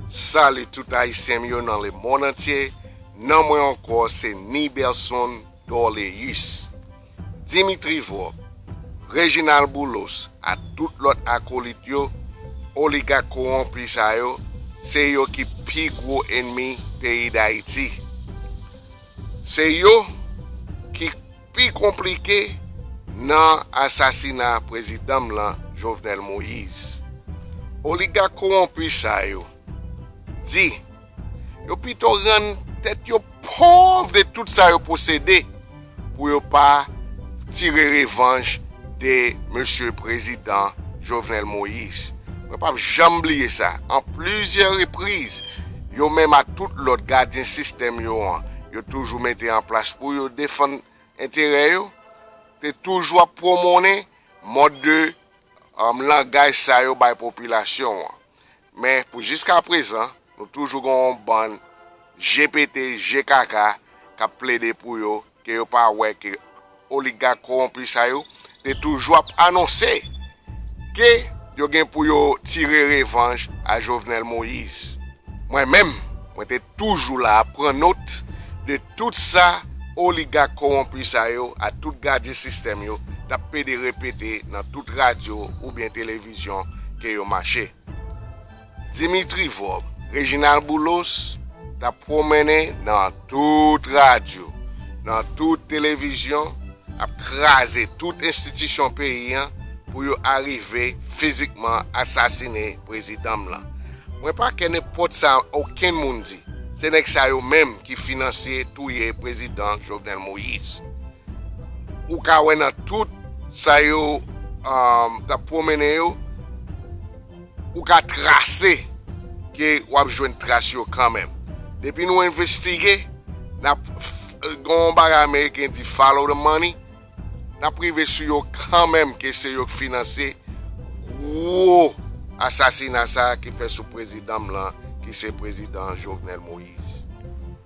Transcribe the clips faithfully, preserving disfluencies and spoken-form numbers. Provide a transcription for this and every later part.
Salut tout Ayisyen m yo nan lemonn antye. Non mwen ankò se Niberson Dorléus. Dimitri Vorbe, Reginald Boulos ak tout lòt akolit yo, oligak kowonpi sa yo, se yo ki pi gwo ènmi peyi Dayiti. Se yo ki pi konplike nan asasina prezidan m lan, Jovenel Moïse. Oligak kowonpi sa yo di yo pito rann tèt yo pòv de tout sa yo posede pou yo pa tire revanj de mesye prezidan Jovenel Moïse. Mwen p ap janm bliye sa. An plizyè repriz, yo menm ak tout lòt gadyen sistèm yo an, yo toujou mete an plas pou yo defann enterè yo, te toujou ap pwomonnen mòd de, um, langaj sa yo bay popilasyon an. Men pou jiskaprezan, nou toujou gen yon bann je pete, je kaka k ap plede pou yo, ke yo pa wè ke oligak kowonpi sa yo te toujou ap anonse ke yo gen pou yo tire revanj a Jovenel Moïse. Mwen menm, mwen te toujou la ap pran nòt de tout sa oligak kowonpi sa yo ak tout gadyen sistèm yo t ap pede repete nan tout radyo oubyen televizyon ke yo mache. Dimitri Vorbe, Reginald Boulos t ap pwomennen nan tout radyo, nan tout televizyon, ap kraze tout enstitisyon peyi an pou yo arive fizikman asasine prezidan m lan. Mwen pa kè nenpòt sa okenn moun di. Se nèg sa yo menm ki finansye touye prezidan Jovenel Moïse. Ou ka wè nan tout sa yo, um, t ap pwomennen yo, ou ka trase ke w ap jwenn tras yo kanmenm. Depi nou envestige, n ap f-, f-, gen yon bagay ameriken di follow the money, n ap rive sou yo kanmenm ke se yo k finanse gwo asasina sa a ki fè sou prezidan m lan, ki se prezidan Jovenel Moïse.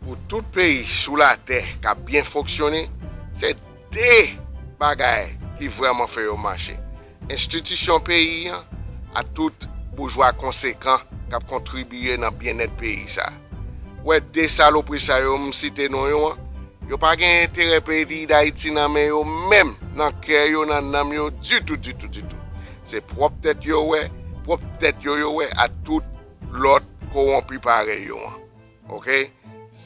Pou tout peyi sou latè k ap byen fonksyone, se de bagay ki vrèman fè yo mache. Enstitisyon peyi an ak tout boujwa konsekan k ap kontribiye nan byennèt peyi sa. Wè de salopri sa yo m site non yo an, yo pa gen enterè peyi Dayiti nan men yo menm, nan kè yo, nan nanm yo, ditou, ditou, ditou. Se pwòp tèt yo wè, pwòp tèt yo yo wè ak tout lòt kowonpi parèy yo an. Oke?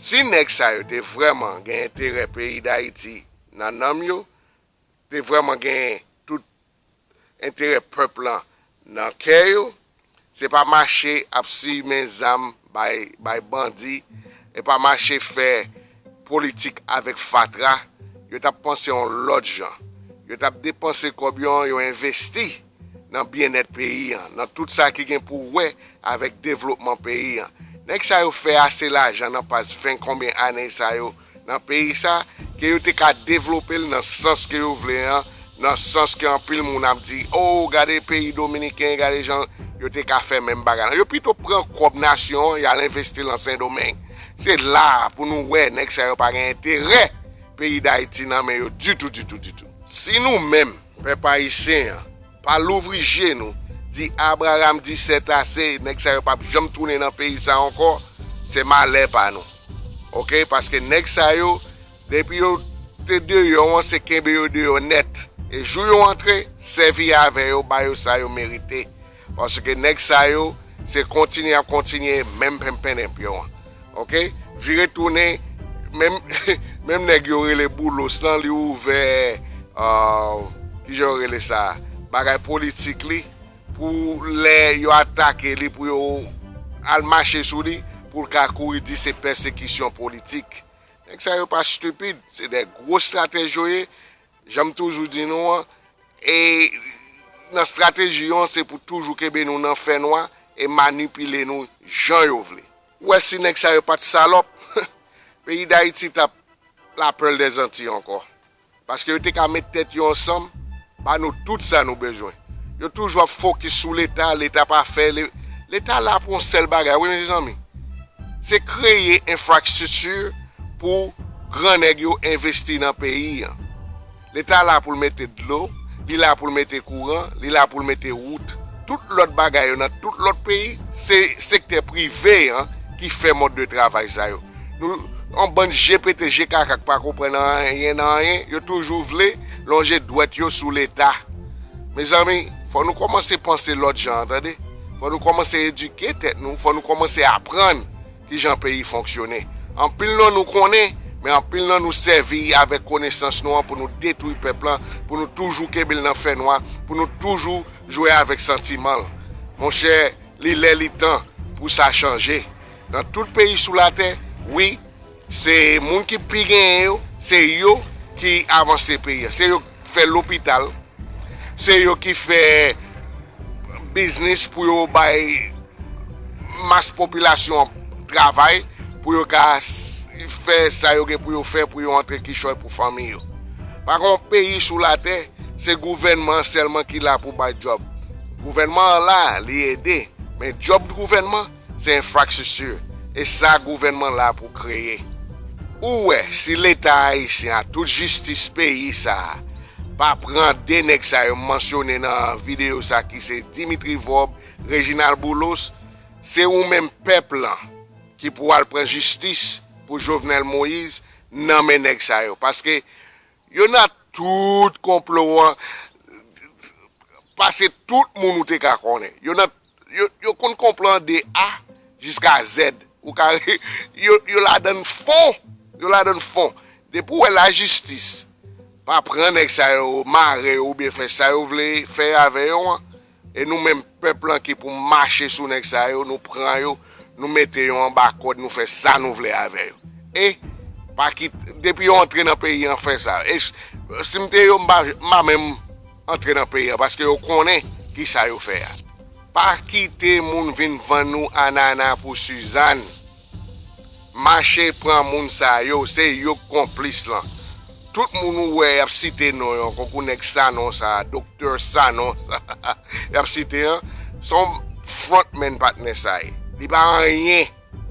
Si nèg sa yo te vrèman gen enterè peyi Dayiti nan nanm yo, te vrèman gen tout enterè pèp lan nan kè yo, se pa mache ap simen zam bay, bay bandi, e pa mache fè politik avèk fatra, yo t ap panse yon lòt jan. Yo t ap depanse kòb yo an, yo envesti nan byennèt peyi an, nan tout sa ki gen pou wè avèk devlopman peyi an. Nèg sa yo fè ase lajan nan pas ven konbyen ane sa yo nan peyi sa, ke yo te ka devlope l nan sans ke yo vle an, nan sans ke anpil moun ap di, "O, gade peyi dominiken, gade jan yo te ka fè menm bagay la." Yo pito pran kòb nasyon an, y al envesti l an Sendomeng. Se la pou nou wè nèg sa yo pa gen enterè peyi Dayiti nan men yo ditou, ditou, ditou. Si nou menm, pèp ayisyen an, pa louvri je nou, di Abraham di sètase, nèg sa yo p ap janm tounen nan peyi sa ankò, se malè pa nou. Oke? Paske nèg sa yo, depi yo te deyò an, se kenbe yo deyò nèt. E jou yo antre, sèvi avè yo, ba yo sa yo merite. Paske nèg sa yo, se kontinye ap kontinye menm penpenenp yo an. Oke? Vire tounen, menm, menm nèg yo rele Boulos lan, li ouvè, ah, kijan yo rele sa, bagay politik li, pou lè yo atake li, pou yo al mache sou li, pou l ka kouri di se pèsekisyon politik. Nèg sa yo pa stipid, se de gwo estratèj yo ye, jan m toujou di nou an, e nan estrateji yo an, se pou toujou kenbe nou nan fènwa e manipile nou jan yo vle. Ou wè si nèg sa yo pa t salòp, peyi Dayiti t ap la perle des Antilles ankò. Paske yo te ka met tèt yo ansanm, ba nou tout sa nou bezwen. Yo toujou ap fokis sou Leta, Leta pa fè, Le-, Leta la pou yon sèl bagay, wi, mezanmi. Se kreye enfrastrikti pou grannèg yo envesti nan peyi an. Leta la pou l mete dlo, li la pou l mete kouran, li la pou l mete wout. Tout lòt bagay yo nan tout lòt peyi, se sektè prive an ki fè mòd de travay sa yo. Nou, yon bann je pete, je kaka k pa konprann anyen nan anyen, yo toujou vle lonje dwèt yo sou Leta. Mezanmi, fò nou kòmanse panse lòt jan, tande. Fò nou kòmanse edike tèt nou, fò nou kòmanse aprann kijan peyi fonksyone. Anpil nan nou konnen, men anpil nan nou sèvi avèk konesans nou an pou nou detwi pèp lan, pou nou toujou kenbe l nan fènwa, pou nou toujou jwe avèk santiman l. Monchè, li lè li tan pou sa chanje. Nan tout peyi sou latè, wi, se moun ki pi genyen yo, se yo ki avanse peyi a. Se yo k fè lopital, se yo ki fè biznis pou yo bay mas popilasyon an travay, pou yo ka s- fè sa yo gen pou yo fè, pou yo antre kichòy pou fanmi yo. Pa gen yon peyi sou latè, se gouvènman an sèlman ki la pou bay djòb. Gouvènman an la, li ede, men djòb gouvènman, se enfrastrikti. E sa gouvènman la pou kreye. Ou wè, si Leta ayisyen a, tout jistis peyi sa a, pa pran de nèg sa yo m mansyone nan videyo sa ki se Dimitri Vorbe, Reginald Boulos, se ou menm pèp lan ki pou al pran jistis pou Jovenel Moïse nan men nèg sa yo. Paske yo nan tout konplo an, pase tout moun ou te ka konnen. Yo nan, yo, yo konn konplo an de A jiska Z. Ou ka, yo, yo ladan fon. Yo ladan fon. Depi w wè lajistis pa pran nèg sa yo, mare yo oubyen fè sa yo vle fè avè yo an, e nou menm pèp lan ki pou mache sou nèg sa yo, nou pran yo, nou mete yo anba kòd, nou fè sa nou vle avè yo. E pa kit, depi yo antre nan peyi an, fè sa. E s- si m te yo, m pa, m pa menm antre nan peyi an, paske yo konnen ki sa yo fè a. Pa kite moun vin vann nou anana pou Sizàn. Mache pran moun sa yo, se yo k konplis lan. Tout moun ou wè y ap site non yo, konkou nèg Sanon sa, doktè Sanon sa, y ap site an, se yon frontman patnè sa ye. Li pa anyen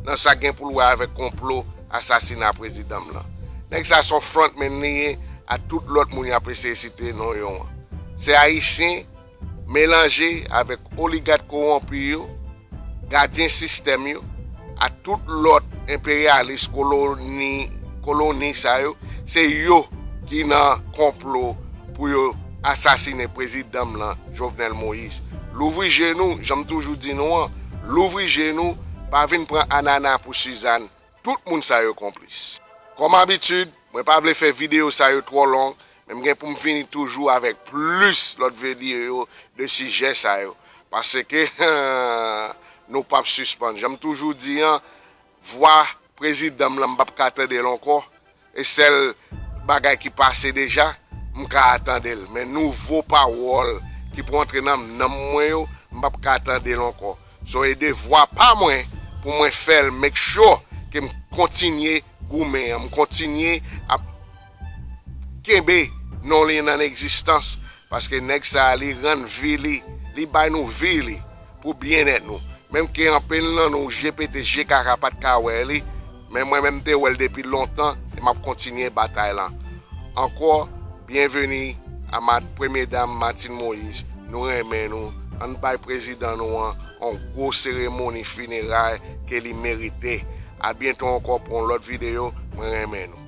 nan sa gen pou l wè avèk konplo asasina prezidan m lan. Nèg sa se yon frontman li ye a tout lòt moun y ap eseye site non yo an. Se ayisyen melanje avèk oligak kowonpi yo, gadyen sistèm yo, a tout lòt enperyalis koloni, koloni sa yo, se yo ki nan konplo pou yo asasinen prezidan m lan, Jovenel Moïse. Louvri je nou, jan m toujou di nou an, louvri je nou, pa vin pran anana pou Sizàn. Tout moun sa yo konplis. Kòm abitid, mwen pa vle fè videyo sa yo twò long, men m gen pou m vini toujou avèk plis lòt videyo de sijè sa yo. Paske nou p ap sispann. Jan m toujou di an, vwa prezidan m lan, m p ap ka tande l ankò. E sèl bagay ki pase deja, m ka tande l. Men nouvo pawòl ki pou antre nan nanm mwen yo, m p ap ka tande l ankò. So, e devwa pa mwen pou mwen fè l, make sure ke m kontinye goumen an, m kontinye ap kenbe non li nan egzistans, paske nèg sa a, li rann vi li, li bay nou vi li pou byennèt nou. Menm ke anpil nan nou je pete, je kaka pa t ka wè li, men mwen menm m te wè l depi lontan, e m ap kontinye batay lan. Ankò, byenveni a ma-, premye dam Martine Moïse, nou renmen nou, ann bay prezidan nou an yon gwo seremoni fineray ke li merite. A byento ankò pou yon lòt videyo, mwen renmen nou.